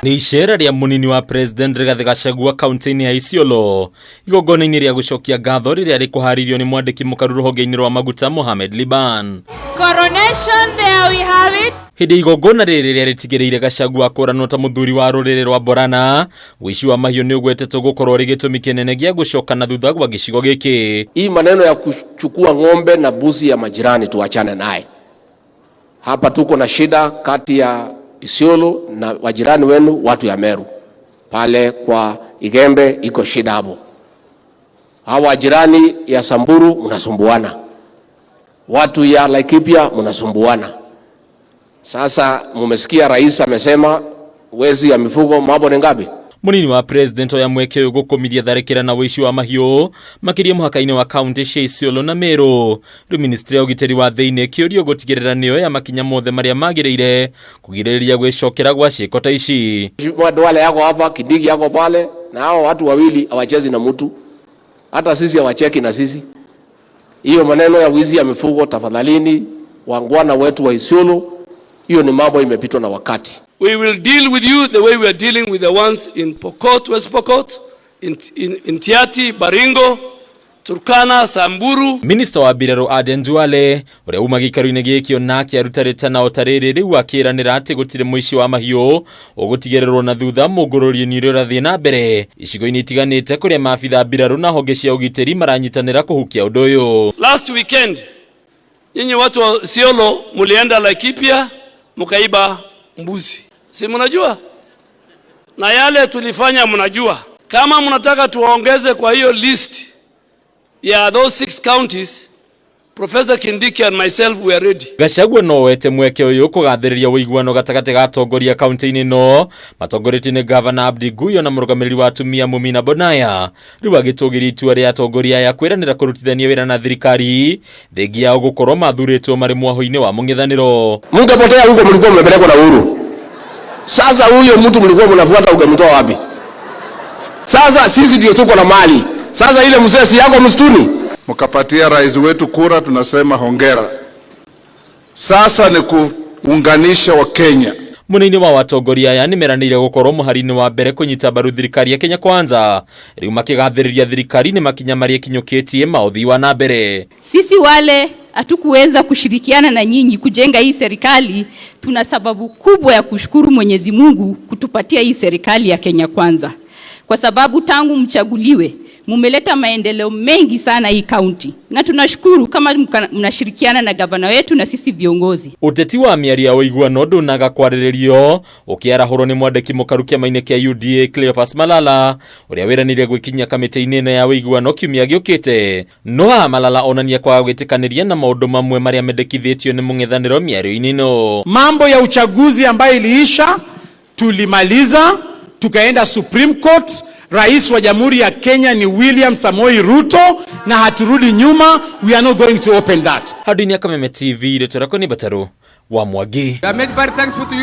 Nĩ icera rĩa mũnini wa President Rigathĩ Gachagua kaunti-inĩ ya Isiolo igongona-inĩ rĩa gũcokia ngatho rĩrĩa rĩkũharĩirio nĩ mwandĩki mũkaru rũhonge-inĩ rwa maguta Mohamed Liban. Coronation, there we have it. Hĩndĩ ya igongona rĩrĩ rĩrĩa rĩtigĩrĩire Gachagua akũranwo ta mũthuri wa rũrĩrĩ rwa Borana, ũici wa mahiũ nĩ ũgwetetwo gũkorwo ũrĩ gĩtũmi kĩnene gĩa gũcoka na thutha gwa gĩcigo gĩkĩ. Hii maneno ya kuchukua ng'ombe na mbuzi ya majirani tuachane naye. Hapa tuko na shida kati ya Isiolo na wajirani wenu watu ya Meru. Pale kwa Igembe iko shida hapo. Hawa jirani ya Samburu mnasumbuana, watu ya Laikipia mnasumbuana. Sasa mumesikia rais amesema wezi ya mifugo mambo ni ngapi? Munini wa President oya mweke ũyũ gũkũmithia tharĩkĩra na ũici wa mahiũ makĩria mũhaka-inĩ wa kaunti cia Isiolo na Meru. Rĩu ministry ya ũgitĩri wa thĩinĩ kĩũrio gũtigĩrĩra nĩyo ya makinya mothe marĩa magĩrĩire kũgirĩrĩria gwĩcokera gwa ciĩko ta ici. Mheshimiwa Duale yako hapa, Kindiki yako pale, na hao watu wawili hawachezi na mtu, hata sisi hawacheki na sisi. Hiyo maneno ya wizi ya mifugo, tafadhalini, wangwana wetu wa Isiolo, hiyo ni mambo imepitwa na wakati. We will deal with you the way we are dealing with the ones in Pokot, West Pokot, in Tiaty, Baringo, Turkana, Samburu. Minista wa mbirarũ Aden Duale ũrĩa uma gĩikaro-inĩ gĩkĩ onake aruta rĩtana o ta rĩrĩ rĩu akĩranĩra atĩ gũtirĩ mũici wa mahiũ ũgũtigĩrĩrwo na thutha mũngũrũrio-inĩ ũrĩa ũrathiĩ na mbere icigo-inĩ itiganĩte kũrĩa maabitha mbirarũ na honge cia ũgitĩri maranyitanĩra kũhukia ũndũ ũyũ. Last weekend, nyinyi watu wa Isiolo mulienda Laikipia mukaiba mbuzi. Si mnajua? Na yale tulifanya mnajua. Kama mnataka tuwaongeze kwa hiyo list ya those 6 counties, Professor Kindiki and myself, we are ready. Gachagua no wete mweke ũyũ kũgathĩrĩria ũiguano gatagatĩ ga atongoria kaunti-inĩ ĩno matongoretio nĩ Gavana Abdi Guyo na mũrũgamĩrĩri wa atumia Mumina Bonaya rĩu agĩtũgĩria itua rĩa atongoria aya kwĩranĩra kũrutithania wĩra na thirikari thengia yao gũkorwo mathurĩtwo marĩ mwahũ-inĩ wa mũng'ethanĩro. Mungepotea huko, mlikuwa mmepelekwa na Uhuru. Sasa huyo mtu mlikuwa mnafuata ungemtoa wapi? Sasa sisi ndio tuko na mali. Sasa ile mzee si yako msituni. Mkapatia rais wetu kura, tunasema hongera. Sasa ni kuunganisha Wakenya. Mũnene wa atongoria aya nĩmeranĩire gũkorwo mũhari-inĩ wa mbere kũnyita mbaru thirikari ya Kenya Kwanza rĩu makĩgathĩrĩria thirikari nĩ makinya marĩa ĩkinyũkĩtie ma ũthii wa na mbere. Sisi wale hatukuweza kushirikiana na nyinyi kujenga hii serikali, tuna sababu kubwa ya kushukuru Mwenyezi Mungu kutupatia hii serikali ya Kenya Kwanza, kwa sababu tangu mchaguliwe mumeleta maendeleo mengi sana hii kaunti, na tunashukuru kama mnashirikiana na gavana wetu na sisi viongozi. Ũteti wa mĩario ya ũiguano ndũnaga kwarĩrĩrio ũkĩarahũrwo nĩ mwandĩki mũkaru kĩama-inĩ kĩa UDA Cleophas Malala ũrĩa wĩranĩire gwĩkinyia kamĩtĩ-inĩ ĩno ya ũiguano kiumia gĩũkĩte. No haha Malala onania kwaga gwĩtĩkanĩria na maũndũ mamwe marĩa mendekithĩtio nĩ mũng'ethanĩro mĩario-inĩ ĩno. Mambo ya uchaguzi ambayo iliisha tulimaliza, tukaenda Supreme Court. Rais wa Jamhuri ya Kenya ni William Samoei Ruto na haturudi nyuma, we are not going to open that. Handũ-inĩ ya Kameme TV, rĩtwa rĩakwa nĩ Mbataru wa Mwangi. We are made very thankful to you.